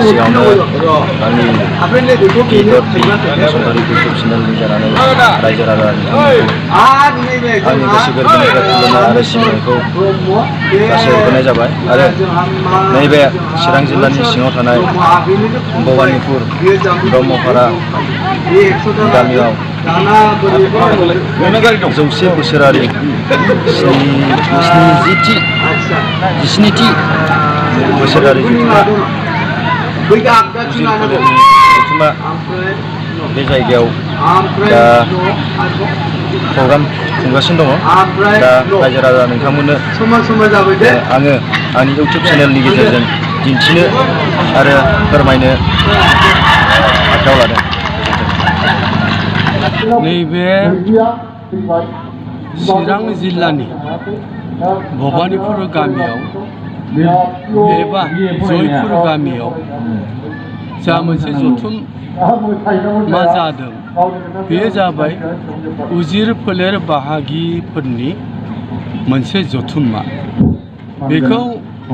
सिगाङावनो आंनि गिदिर समाजारि इउटुब चेनेलनि जानानै रायजो राजा आंनि गोसो गोरबोनिफ्राय खुलुमनाय आरो सिबिनायखौ जासिहरग्रोनाय जाबाय आरो नैबे चिरां जिल्लानि सिङाव थानाय भबानिपुर ब्रह्मपारा गामियाव 100 बोसोरारि 17थि बोसोरारि जथुम्मा बे जायगायाव दा प्रग्राम खुंगासिनो दङ। दा रायजो राजा नोंथांमोननो आङो आंनि इउटुब चेनेलनि गेजेरजों दिन्थिनो आरो फोरमायनो आखायाव लादों। नैबे चिरां जिल्लानि भबानिपुर गामियाव एबा जयपुर गामियाव जा मोनसे जथुम्मा जादों बे जाबाय उजिर फोलेर बाहागिफोरनि मोनसे जथुम्मा। बेखौ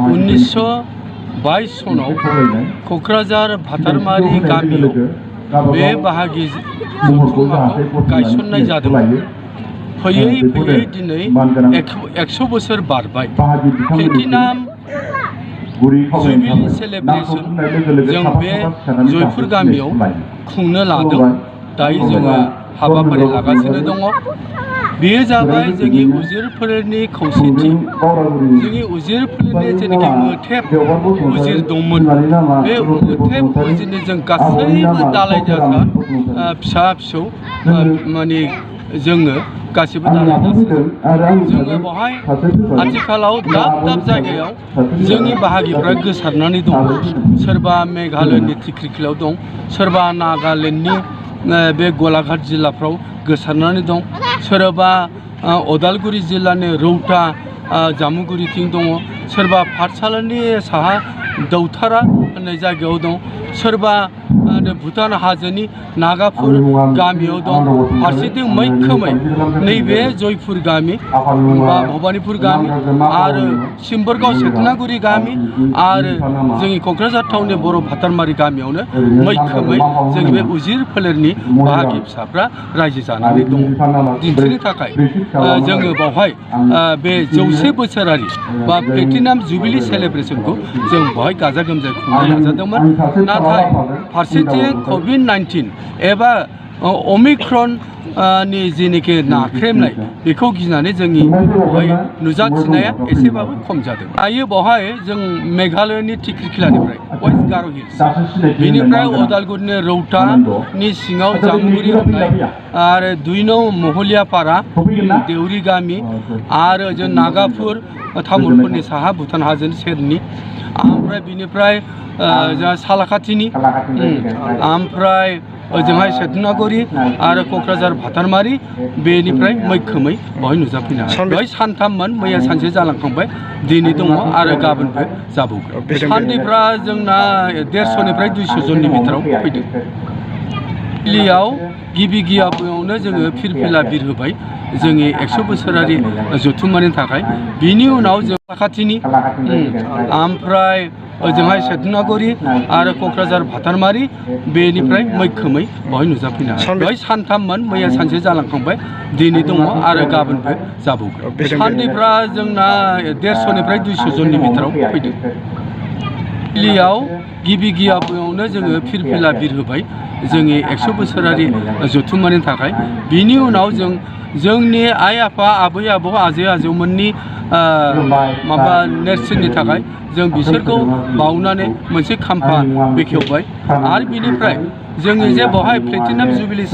1922 सनाव क'क्राझार भातारमारि गामियाव बे बाहागि जथुम्माखौ गायसननाय जादोंमोन। फैयै फैयै दिनै 100 बोसोर बारबाय। प्लेटिनाम जुबिली सेलेब्रेसन जों बे जयपुर गामियाव खुंनो लादों। दायो जोङो हाबाफारि लागासिनो दङ। बेयो जाबाय जोंनि उजिर फोलेरनि खौसेथि। जोंनि उजिर फोलेरनि जेनाखि मोथेब उजिर दंमोन, बे मोथेब उजिरनि जों गासैबो दालाय दासा फिसा फिसौ माने जोङो गासिबो दालाय दासा जोङो बेवहाय आथिखालाव दाब दाब जायगायाव जोंनि बाहागिफ्रा गोसारनानै दं। सोरबा मेघालयनि टिक्रिकिलाव दं, सोरबा नागालेण्डनि बे गलाघाट जिल्लाफ्राव गोसारनानै दं, सोरबा अदालगुरि जिल्लानि रौता जामुगुरिथिं दङ, सोरबा पाठशालानि साहा दौथारा होननाय जायगायाव दं, सोरबा भुटान हाजोनि नागापुर गामियाव दं। फारसेथिं मैखोमै नैबे जयपुर गामि बा भबानिपुर गामि आरो सिम्बोरगाव सेथनागुरि गामि आरो जोंनि क'क्राझार टाउननि बर' भातारमारि गामियावनो मैखोमै जोंनि बे उजिर फोलेरनि बाहागि फिसाफ्रा रायजो जानानै दङ। दिन्थिनो थाखाय जोङो बावहाय बे 100 बोसोरारि बा प्लेटिनाम जुबिली सेलेब्रेसनखौ जों बावहाय गाजा गोमजायै खुंनो नाजादोंमोन। नाथाय फारसेथिं कभिड-19 एबा अमिक्रन नि जेनोखि नाख्रेबनाय बेखौ गिनानै जोंनि बेवहाय नुजाथिनाया एसेबाबो खम जादों। दायो बेवहाय जों मेघालयनि टिक्रिकिलानिफ्राय वेस्ट गार' हिल्स, बेनिफ्राय अदालगुरिनि रौतानि सिङाव जामुगुरि होननाय आरो 2 नं महलियापारा देउरि गामि आरो जों नागापुर तामुलपुरनि साहा भुटान हाजोनि सेरनि, ओमफ्राय बिनिफ्राय जोंहा सालाखाथिनि, ओमफ्राय ओजोंहाय सेथनागुरि आरो क'क्राझार भातारमारि बेनिफ्राय मैखोमै बेवहाय नुजाफैनो हायो। बेवहाय सानथाममोन, मैया सानसे जालांखांबाय, दिनै दङ आरो गाबोनबो जाबावगोन। सान्दैफ्रा जोंना 150निफ्राय 200 जननि बिथोराव फैदों। दिल्लीयाव गिबि गिबियावनो जोङो फिरफिला बिर होबाय जोंनि 100 बोसोरारि जथुम्मानि थाखाय। बिनि उनाव जों साखाथिनि, ओमफ्राय ओजोंहाय सेथनागुरि आरो क'क्राझार भातारमारि बेनिफ्राय मैखोमै बेवहाय नुजाफैनो हायो। बेवहाय सानथाममोन, मैया सानसे जालांखांबाय, दिनै दङ आरो गाबोनबो जाबावगोन। सान्दैफ्रा जोंना 150निफ्राय 200 जननि बिथोराव फैदों। दिल्लीयाव गिबि गिबियावनो जोङो फिरफिला बिर होबाय जोंनि 100 बोसोरारि जथुम्मानि थाखाय। बिनि उनाव जों जोंनि आइ आफा आबै आबौ आजै आजौमोननि माबा नेरसोननि थाखाय जों बिसोरखौ बावनानै मोनसे खाम्फा बेखेवबाय। आरो बिनिफ्राय जोंनि जे बेवहाय प्लेटिनाम जुबिली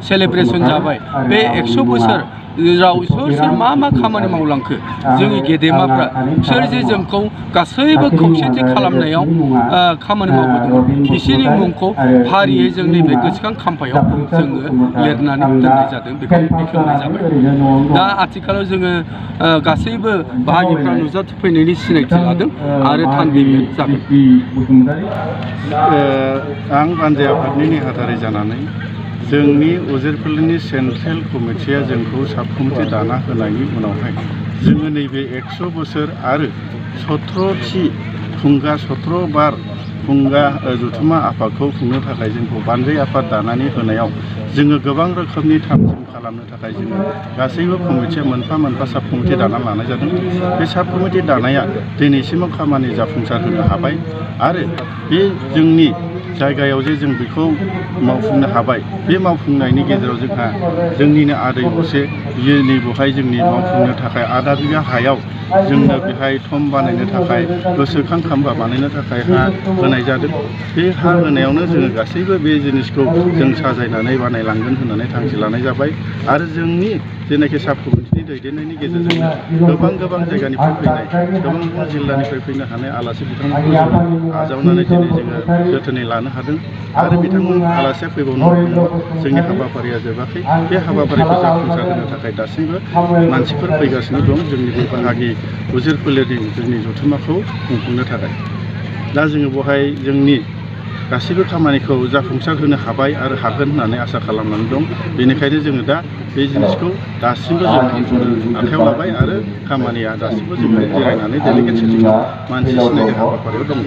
सेलेब्रेसन जाबाय, बे 100 बोसोर सोर मा मा खामानि मावलांखो जोंनि गेदेमाफ्रा, बिसोर जे जोंखौ गासैबो खौसेथि खालामनायाव खामानि मावबोदों, बिसोरनि मुंखौ फारियै जों नैबे गोसोखां खाम्फायाव जोङो लिरनानै दोननाय जादों, बेखौ बेखेवनाय जाबाय। दा आथिखालाव जोङो गासैबो बाहागिफ्रा नुजाथिफैनायनि सिनायथि लादों आरो थान्दैबो जागोन। आं बानजाय आफादनि नेहाथारि जानानै जोंनि उजिर फोलेरनि सेन्ट्रेल कमिटिया जोंखौ साब कमिटि दाना होनायनि उनावहाय जोङो नैबे 100 बोसोर आरो 17थि थुंगा 17 बार जथुम्मा आफादखौ खुंनो थाखाय जोंखौ बानजाय आफाद दानानै होनायाव जोङो गोबां रोखोमनि थामथिम खालामनो थाखाय जोङो गासैबो कमिटिया मोनफा मोनफा साब कमिटि दाना लानाय जादों। बे साब कमिटि दानाया दिनैसिमाव खामानि जाफुंसार होनो हाबाय आरो बे जोंनि जायगायाव जे जों बेखौ मावफुंनो हाबाय। बे मावफुंनायनि गेजेराव जोंहा जोंनिनो आदै असे बियो नैबेवहाय जोंनि मावफुंनो थाखाय आधा बिगा हायाव जोंनो बेहाय थम बानायनो थाखाय गोसोखां खाम्फा बानायनो थाखाय हा होनाय जादों। बे हा होनायावनो जोङो गासैबो बे जिनिसखौ जों साजायनानै बानायलांगोन होननानै थांखि लानाय जाबाय आरो जोंनि जेनाखि साब कमिटिनि दैदेननायनि गेजेरजों गोबां जायगानिफ्राय फैनाय गोबां जिल्लानिफ्राय फैनो हानाय आलासि बिथांमोनखौ जों आजावनानै दिनै जोङो जोथोनै लानो हादों आरो बिथांमोन आलासिया फैबावनो दङ। जोंनि हाबाफारिया जोबाखै। बे हाबाफारिखौ जाफुंसार होनो थाखाय दासिमबो मानसिफोर फैगासिनो दं जोंनि बे बाहागि उजिर फोलेरनि जोंनि जथुम्माखौ खुंफुंनो थाखाय। दा जोङो बेवहाय जोंनि गासैबो खामानिखौ जाफुंसार होनो हाबाय आरो हागोन होननानै आसा खालामनानै दं। बेनिखायनो जोङो दा बे जिनिसखौ दासिमबो जों मावफुंनो आखायाव लाबाय आरो खामानिया दासिमबो जोङो जिरायनानै डेलिगेट सेटिं मानसि सिनायनाय हाबाफारियाव दङ।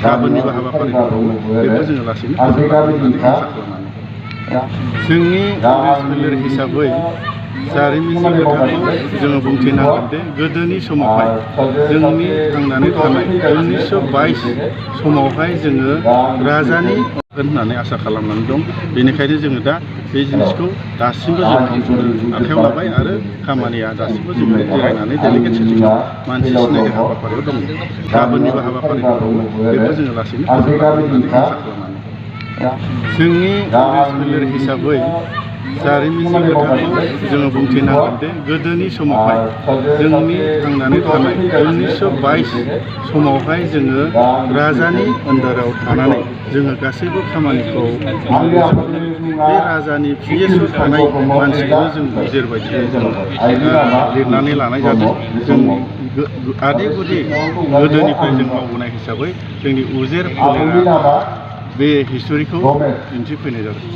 गाबोननिबो हाबाफारि दंबावो बेखौ जोङो लासैनो फोजोबलांगोन होननानै आसा खालामनानै जोंनि फोलेर हिसाबै जारिमिननि खोथाखौ जोङो बुंथिनांगोन दे गोदोनि समावहाय जोंनि थांनानै थानाय 1922 समावहाय जोङो राजानि होननानै आसा खालामनानै दं। बेनिखायनो जोङो दा बे जिनिसखौ दासिमबो जों मावफुंनो आखायाव लाबाय आरो खामानिया दासिमबो जोङो जिरायनानै डेलिगेट सेटिं मानसि सिनायनाय हाबाफारियाव दङ। गाबोननिबो हाबाफारि दंबावो बेखौ जोङो लासैनो फोजोबलांगोन होननानै आसा खालामनानै जोंनि फोलेर हिसाबै जारिमिननि खोथाखौ जोङो बुंथिनांगोन दे गोदोनि समावहाय जोंनि थांनानै थानाय 1922 समावहाय जोङो राजानि आन्दाराव थानानै जोङो गासैबो खामानिखौ मावबोजोबदों। बे राजानि पिएसआव थानाय मानसिखौनो जों उजिर बायदियै जों लिरनानै लानाय जादों। जोंनि आदि गुदि गोदोनिफ्राय जों मावबोनाय हिसाबै जोंनि उजिर फोलेरा बे हिस्ट'रिखौ दिन्थिफैनाय जादों।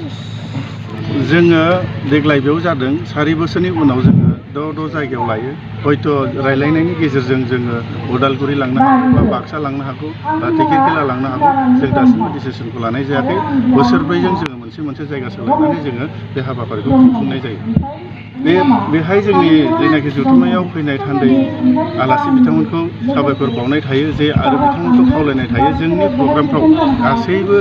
जोङो देग्लाय बेयाव जादों 4 बोसोरनि उनाव जोङो द' जायगायाव लायो। हयथ' रायलायनायनि गेजेरजों जोङो उदालगुरि लांनो हागौ बा बाक्सा लांनो हागौ बा टिकेटकेला लांनो हागौ। जों दासिमबो डिसिसनखौ लानाय जायाखै। बोसोरब्रैजों जोङो मोनसे जायगा सोलायनानै जोङो बे हाबाफारिखौ खुंफुंनाय जायो। बेहाय जोंनि जेनाखि जथुम्मायाव फैनाय थान्दै आलासि बिथांमोनखौ साबायखर बावनाय थायो जे आरो बिथांमोनखौ खावलायनाय थायो जोंनि प्रग्रामफ्राव गासैबो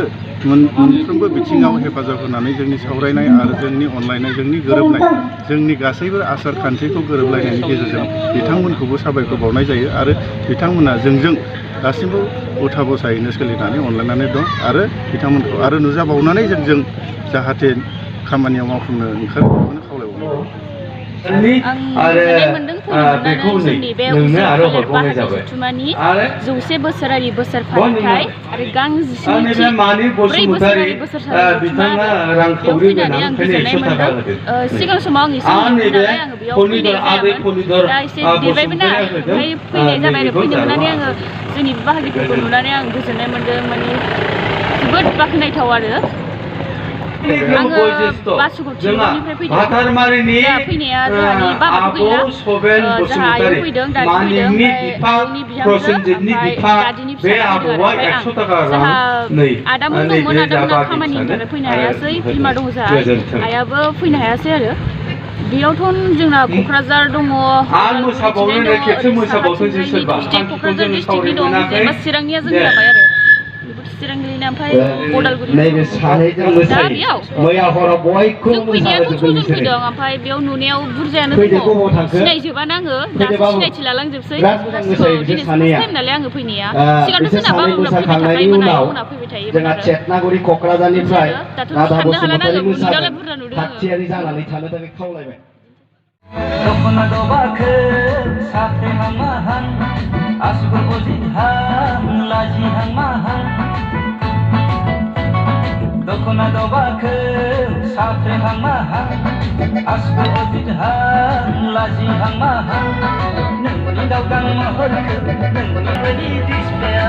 मोनफ्रोमबो बिथिङाव हेफाजाब होनानै जोंनि सावरायनाय आरो जोंनि अनलायनाय जोंनि गोरोबनाय जोंनि गासैबो आसार खान्थिखौ गोरोबलायनायनि गेजेरजों बिथांमोनखौबो साबायखर बावनाय जायो आरो बिथांमोना जोंजों दासिमबो उथा बसायैनो सोलिनानै अनलायनानै दं आरो बिथांमोनखौ आरो नुजाबावनानै जोंजों जाहाथे खामानियाव मावफुंनो ओंखारो बेखौनो खावलायबावनाय जायो। आं गोजोननाय मोन्दों फैनो मोननानै जोंनि बे उजिर फोलेर बाहागि जथुम्मानि 100 बोसोरारि बोसोर फालिथाय आरो गांजिस्निथि 4 बोसोरारि बोसोरसालि जथुम्मा बेयाव फैनानै आं गोजोननाय मोन्दों। सिगां समाव आं एसे उन्दैमोन नालाय आङो बेयाव फैनाय जायामोन। दा एसे देरबायबो ना ओमफ्राय फैनाय जाबाय आरो फैनो मोननानै आङो जोंनि बाहागिफोरखौ नुनानै आं गोजोननाय मोन्दों। माने जोबोद बाख्नायथाव आरो आङो बासुगावनिफ्राय फैदों। जोंहा फैनाया जोंहानि बाबाथ' गैला। जोंहा आयं फैदों दादि फैदों ओमफ्राय आयंनि बिहामजो ओमफ्राय दादिनि फिसाला फैदों आरो ओमफ्राय आं जोंहा आदामोन दंमोन आदामोना खामानिनि थाखाय फैनो हायासै। बिमा दङ जोंहा आइयाबो फैनो हायासै आरो बेयावथ' जोंना क'क्राझार दङ क'क्राझार डिस्ट्रिक्टनि दं जेनेबा चिरांनिया जों जाबाय आरो चिरांनिनो ओमफ्राय उदालगुरि दा बेयाव जों फैनायाथ' 6 जन फैदों ओमफ्राय बेयाव नुनायाव बुरजायानो दङ सिनायजोबानो आङो दासो सिनायथि लालांजोबसै। दिनै फार्स्ट टाइम नालाय आङो फैनाया सिगांथ' जोंना बाबामोनहा फैबाय थाखायोमोन आयंमोनहा फैबाय थायोमोन आरो दाथ' साननो हाला आङो नुनायावलाय बुरजा नुदों आङो। दखना दबाखो साफ्रेहां माहां आसुगुर बजिहां लाजिहां माहां दखना दबाखो साफ्रेहां माहां आसुगुर बजिहां लाजिहां माहां नोंनि दावगां महरखो नोंनि बायदि दिसप्लेया